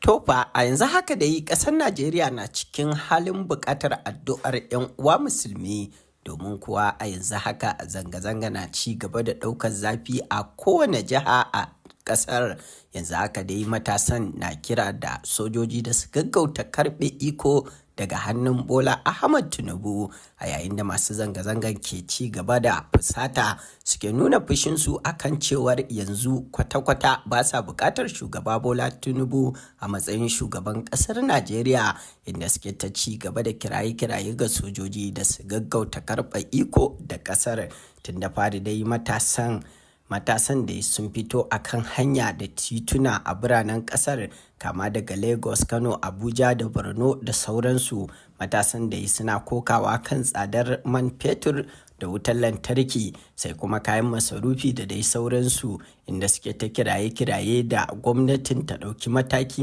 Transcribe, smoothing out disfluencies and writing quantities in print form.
To fa, a yanzu haka dai ƙasar Najeriya na cikin halin buƙatar addu'ar 'yan uwa Musulmi, domin kuwa a yanzu haka zanga-zanga na ci gaba da ɗaukar zafi a kowane jiha a ƙasar. Yanzu haka dai matasan na kira da sojoji da su gaggauta karɓe iko daga hannun Bola Ahmad Tinubu, a yayin da masu zanga-zangan ke ci gaba da fusata, suke nuna fushinsu akan cewar yanzu kwata-kwata ba sa buƙatar Shugaba Bola Tinubu a matsayin shugaban ƙasar Najeriya, inda suke ta ci gaba da kiraye-kiraye ga sojoji da su gaggauta karɓe iko da ƙasar. Tun da fari dai matasan dai sun fito a kan hanya da tituna a biranen kasar, kama daga Lagos, Kano, Abuja da Borno da sauransu. Matasan dai suna kokawa kan tsadar man fetur da wutar lantarki, sai kuma kayan masarufi da dai sauransu, inda suke ta kiraye-kiraye da gwamnatin ta ɗauki mataki na